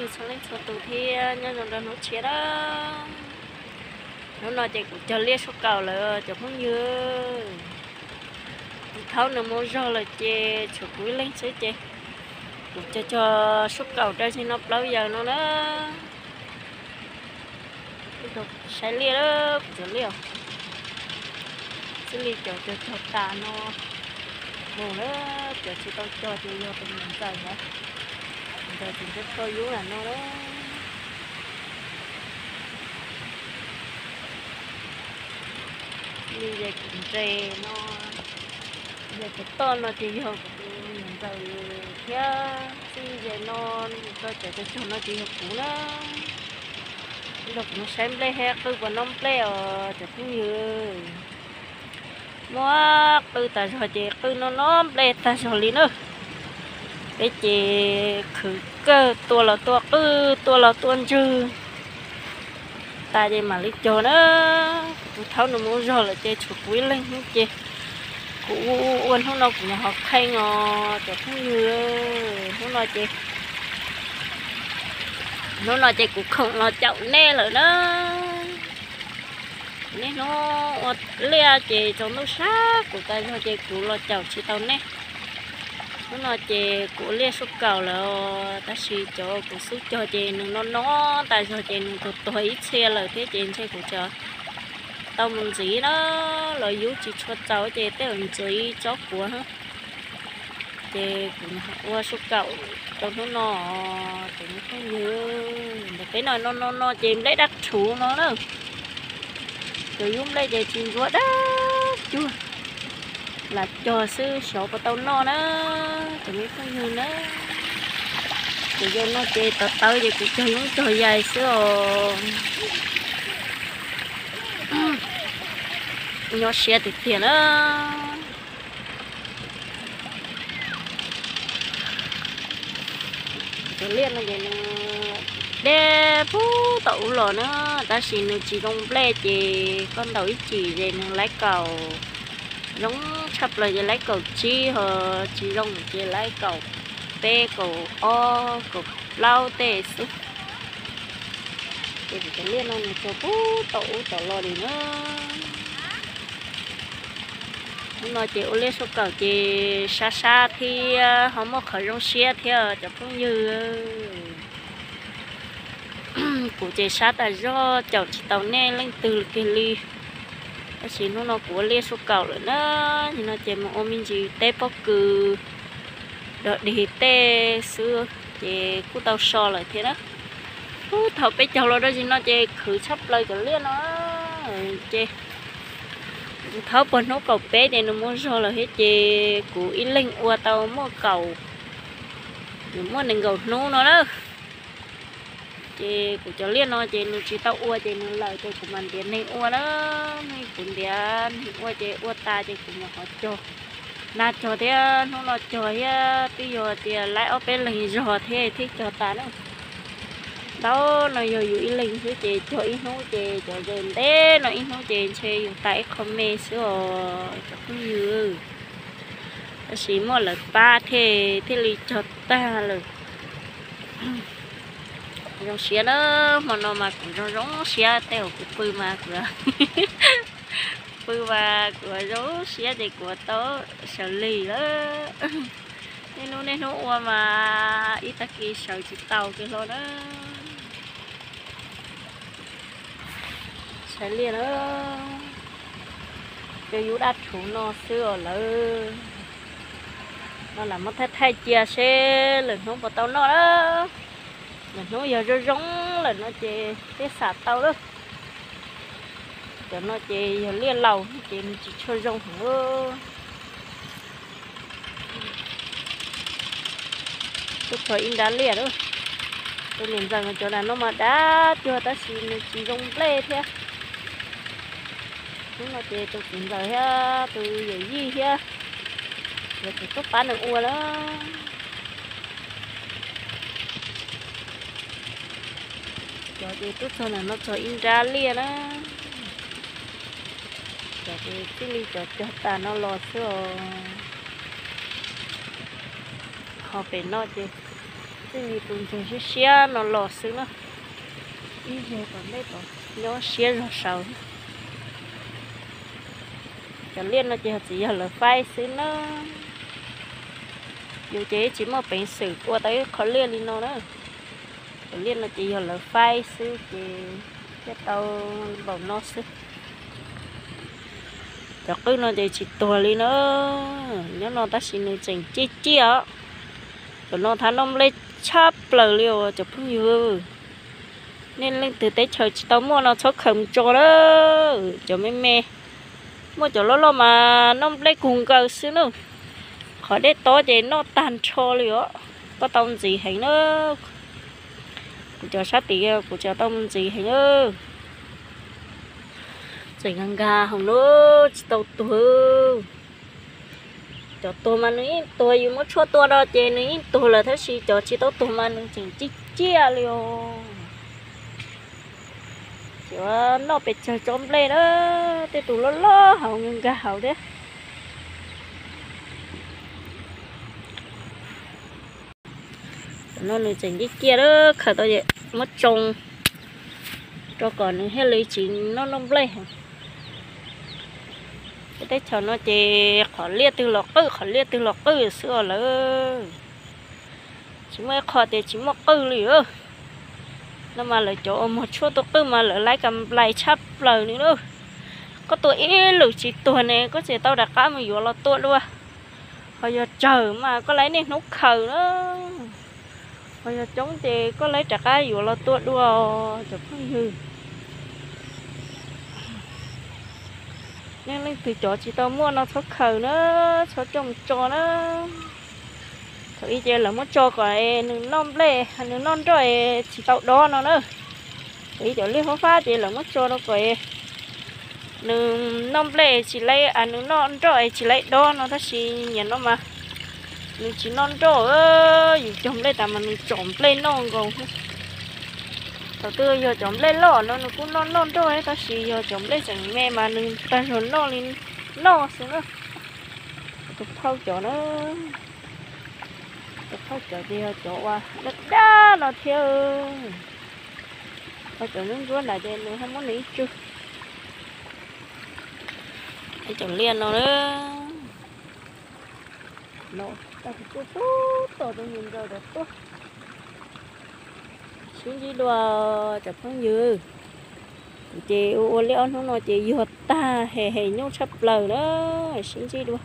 Txhua leej txhua tus thiab nyob zoo rau hnub tshiab na. Hnub no ces kuv cog liaj suab kaum lawm cov phooj ywg. Kuv thaub nws mus zog lawm ces tshuav kuv ib leeg xwb ces kuv cog cog suab kaum rau zig no plaub yaws no na. Saib liaj, kuv cog liaj. Xws li cov cog cog tas no mus na, cov tsis tau cog ces yog tus niam ntxawm ntawd, tus ntxawm tsis nco txog yub lam no na. Xws li yog kuv nres no, yog kuv toj no ces yog kuv tus niam ntxawm thiab. Xws li yog no, cov cog cog no ces yog kuv na. Los kuv mus saib nplej thiab qwj puas noj nplej os cov phooj ywg. Muab qwj tas zog ces qwj noj noj nplej tag zog li na. Peb ces khwv kawg, tua los tua qwj, tua los tua ntswg tas ces mam li cog na. Kuv thaub nws mus zog lawm ces tshuav kuv ib leeg xwb ces kuv ua hnub no kuv nyuam qhuav kheej os cov phooj ywg. Hnub no ces, hnub no ces kuv khoom los caum nej lawm na. Niaj hnub ua liaj ces tsaus ntuj sab kuv tas zog ces kuv los caum tsis tau nej. Hnub no ces kuv ua liaj suab kaum lawm, tab sis cov kuv xub cog ces nws no no tas zog ces nws tuag tuag ib txhia lawm thiab ces ntshe kuv tseem tau mus ntxiv na, los yub tsis tshua txaus ces tej zaum ntxiv tsob kuav. Ces kuv ua suab kaum rau hnub no, ces phooj ywg, ntawm peb no no no ces nplej dab rhuv no na. Cov yub nplej ces tsis ntsuav dab cuag, lam cog xwb xyov puas tau noj na, cov me phooj ywg na. Ces yog no ces tawv tawv ces kuv cog yub cog yais xwb os. Nyob siab tiag tiag na. Cov liaj no ces nws deb puag tom ub los na, tab sis nws tsis zoo nplej ces koj ntaus ib chim ces nws laib kaum, zoo tshaj plaws ces laib kaum tsib, ho tsis zoo ces laib kaum peb, kaum ob, kaum plaub tej xwb. Ces kuv cov liaj no nws txog puag tom ub tom los li na. Hnub no ces ua liaj suab kaum ces sab sab thiab ho muaj qhov zoo siab thiab cov phooj ywg. Kuv ces sab tas zog caum tsis tau nej leej twg kiag li. Tab sis hnub no kuv ua liaj suab kaum lawm na, nim no ces mus ua me ntsis teb pob kws, dog dig tej xwb ces kuj tau so lawm thiab na. Ub, thaum peb caug los rau zim no ces khwv tshaj plaws cov liaj no ces kuv thaub puag hnub kaum peb ces nws muaj zog lawm thiab ces kuv ib leeg ua tau muaj kaum, nws muaj nees nkaum hnub no na. Ces kuv cov liaj no ces nws tsis tau ua ces nws lawm ces kuv mam ntiav neeg ua na. Kuv ntiav neeg ua ces ua tas ces kuv mam ho cog, nag cog thiab hnub no cog thiab twb yog tias laib ob peb leeg zog thiab thiaj cog tas na. Ntau no yog yus ib leeg xwb ces cog ib hnub ces cov zaws ntev no ib hnub ces ntshe yus tas ib qho me xwb os cov phooj ywg. Tab sis muaj lawv pab thiaj thiaj li cog tag lawm. Zoo siab na, hmo no mas kuv zoo zoo siab, tej uas kuv pw mas kuv pw mas kuv zoo siab ces kuv tau sawv lig lawm. Niaj hnub niaj hnub ua mas ib tag kis sawv tsis tau kiag hlo na. Saib liaj na, cov yub dab rhuv no xwb os lawm. No lam muab thaij thaij cia seb lwm hnub puas tau noj na. Lwm hnub yog zoo zoo lawm no ces peb xam tau lawm. Cov no ces yog liaj laus ces nws tsis tshua zoo heev. Tuaj txog ib nrab liaj lawm. Tus niam ntxawm mas cov ntawm no mas dab cuag tab sis nws tsis zoo nplej thiab. Hnub no ces tus txiv ntxawm thiab tus yawm yij thiab yuav tsum tuaj pab nws ua na. Cov ces tuaj txog ntawm no txog ib nrab liaj na. Cov ces txij li cov cog tas no los xwb os. Ho pem no ces Txij li tus ntses siab siab no los xwb na, ib zaug tom ntej tom nyob siab zog saud. Cov liaj no ces txiv yog lawv faib xwb na. Yus ces tsis muaj peev xwm ua tau ib qho liaj li no na. Cov liaj no ces yog lawv faib xwb ces thiaj tau npaum no xwb. Cov qwj no ces tsis tuag li na, nyob no tab sis nws tseem ciaj ciaj os. Cov no thav noj nplej tshaj plaws li os cov phooj ywg. Nej leej twg teb chaws tsis tau muaj no txhob khaws mus tso lawm. Cov me me, muaj cov loj loj mas noj nplej kug nkaws xwb na. Qhov dej tob ces noj tag nrho li os. Koj tau ntxiv heev na. Kuv cov sab tid kuv cov tau mus ntxiv heev na. Tseem nkag nkag hauv na, tsis tau tuag. Cov tuag mas nws yeej tuag, yus muab tshuaj tua rau ces nws yeej tuag lawm, tab sis cov tsis tau tuag mas nws tseem ciaj ciaj li os. Ces noj pes tsawg tsob nplej na, tej tus loj loj hauv nkag nkag hauv thiab. Cov no nws tseem ciaj ciaj lawm, khaws tau muab tsoo rau kom nws thiaj li tsis noj noj nplej. Peb teb chaws no ces qhov liaj twg los qwj, qhov liaj twg los qwj xwb os lawm. Tsis muaj ib qho tias tsis muaj qwj li. No mas lawv cov uas muag tshuaj tua qwj mas lawv laib kam nplais tshaj plaws li na. Koj tua ib lwm tsis tuag ne koj tseem tau rov qab mus yuav los tua dua. Ho yog tsawg mas koj laib niaj hnub khaws na. Ho yog coob ces koj laib rov qab yuav los tua dua cov phooj ywg. Nej leej twg cov tsis tau muaj no txhob khaws na, txhob coj mus tso na. Thaum ub ces lawv muab tso kom nws noj nplej, nws noj nroj es tsis tau dob no na. Thaum ub cov liaj fab fab ces lawv muab tso rau kom nws noj nplej tsis laib, nws noj nroj es tsis laib dob no, tab sis nim no mas nws tsis noj nroj, yus cog nplej tas mas nws tsom nplej noj nkaus. Thaum twg yog cov nplej loj no nws kuj noj noj nroj, tab sis yog cov nplej tseem me mas nws tag zog noj li noj xwb na. Tus phauj cov na, tus phauj cov ces yog cov uas daj daj no thiab. Ho cov ntsuab ntsuab ntawd ces nws ho muab nws ib tsug. Cov liaj no na, no tag kuv tuaj pub tom tus mus nraws rau tuaj. Sib ntsib dua cov phooj ywg, kuv ces ua ua liaj ob hnub no ces yuag tag, hem hem nyuj tshaj plaws na. Sib ntsib dua.